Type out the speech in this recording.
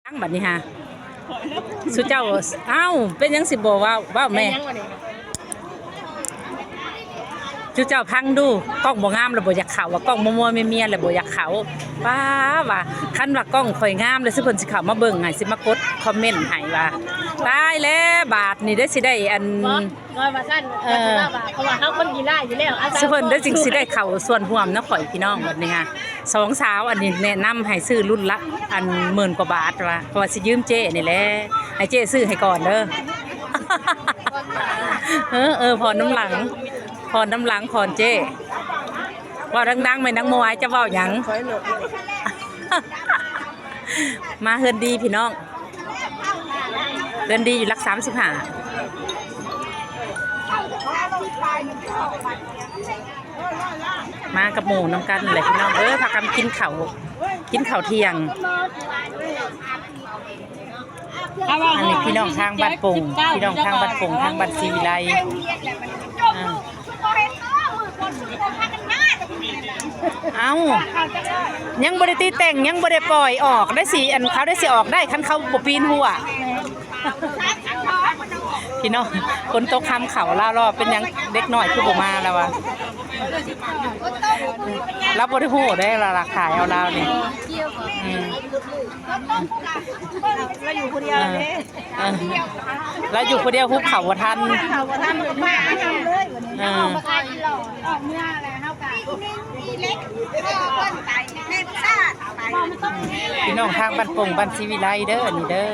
ຟັງບັດນີ້ຫາ ຊຸເຈົ້າ ອ້າວ ເປັນຫຍັງຊິບໍ່ເວົ້າ ເວົ້າແມ່ ເປັນຫຍັງບັດນີ້ ຊຸເຈົ້າຟັງດູ ກ້ອງບໍ່ງາມແລ້ວບໍ່ຢາກເຂົ້າ ວ່າກ້ອງມົວໆເມຍໆແລ້ວບໍ່ຢາກເຂົ້າ ປ້າວ່າ ຄັນວ່າກ້ອງຂ້ອຍງາມແລ້ວ ຊຸເພິ່ນຊິເຂົ້າມາເບິ່ງໃຫ້ ຊິມາກົດຄອມເມັນໃຫ້ວ່າ ຕາຍແລ້ວ ບາດນີ້ເດ້ ຊິໄດ້ອັນ ວ່າ ວ່າຊັ້ນ ເອີ ກໍຄືວ່າ ເພາະວ່າເຮົາຄົນຂີ້ລ້າຍຢູ່ແລ້ວ ອາໄສ ຊຸເພິ່ນໄດ້ຈຶ່ງຊິໄດ້ເຂົ້າສ່ວນຮ່ວມນຳຂ້ອຍພີ່ນ້ອງ ບັດນີ້ຫາ ສອງສາວອັນນີ້ແນະນຳໃຫ້ຊື້ລຸ້ນລະອັນໝື່ນກວ່າບາດວ່າ ເພາະວ່າຊິຢືມເຈ້ນີ້ແຫຼະ ໃຫ້ເຈ້ຊື້ໃຫ້ກ່ອນເດີ ເອີ ເອີ ຜ່ອນນຳຫຼັງ ຜ່ອນນຳຫຼັງ ຜ່ອນເຈ້ ເວົ້າດັງໆ ແມ່ນາງໝວຍ ຈະເວົ້າຫຍັງ? ມາເຮືອນດີພີ່ນ້ອງ ເຮືອນດີຢູ່ຫຼັກສາມສິບຫ້າ ມາກັບໝູ່ນຳກັນແຫຼະພີ່ນ້ອງເອີຍ ພາກັນກິນເຂົ້າ ກິນເຂົ້າທ່ຽງ ອັນນີ້ພີ່ນ້ອງທາງບ້ານປົງ ພີ່ນ້ອງທາງບ້ານປົງ ທາງບ້ານສີວິໄລ ອ່າ ເອົ້າ ຍັງບໍ່ໄດ້ຕິດແຕ່ງ ຍັງບໍ່ໄດ້ປ່ອຍອອກ ໄດ້ຊິ ອັນ ເຂົາໄດ້ຊິອອກໄດ້ ຄັນເຂົາບໍ່ປີນຮົ້ວ ພີ່ນ້ອງ ຝົນຕົກ ຄຳເຂົ້າ ລາວລໍ ເປັນຫຍັງເດັກນ້ອຍຄືບໍ່ມາ ລາວວ່າ ລາວບໍ່ໄດ້ຮູ້ເດ້ ລາວລັກຖ່າຍເອົາລາວນີ້ ອືມ ລາວຢູ່ຜູ້ດຽວເດ້ ເອີ ລາວຢູ່ຜູ້ດຽວ ຮຸບເຂົ້າບໍ່ທັນ ເຂົ້າບໍ່ທັນ ມານຳເລີຍ ເອີ ພີ່ນ້ອງທາງບ້ານປົງ ບ້ານສີວິໄລເດີ ນີ້ເດີ.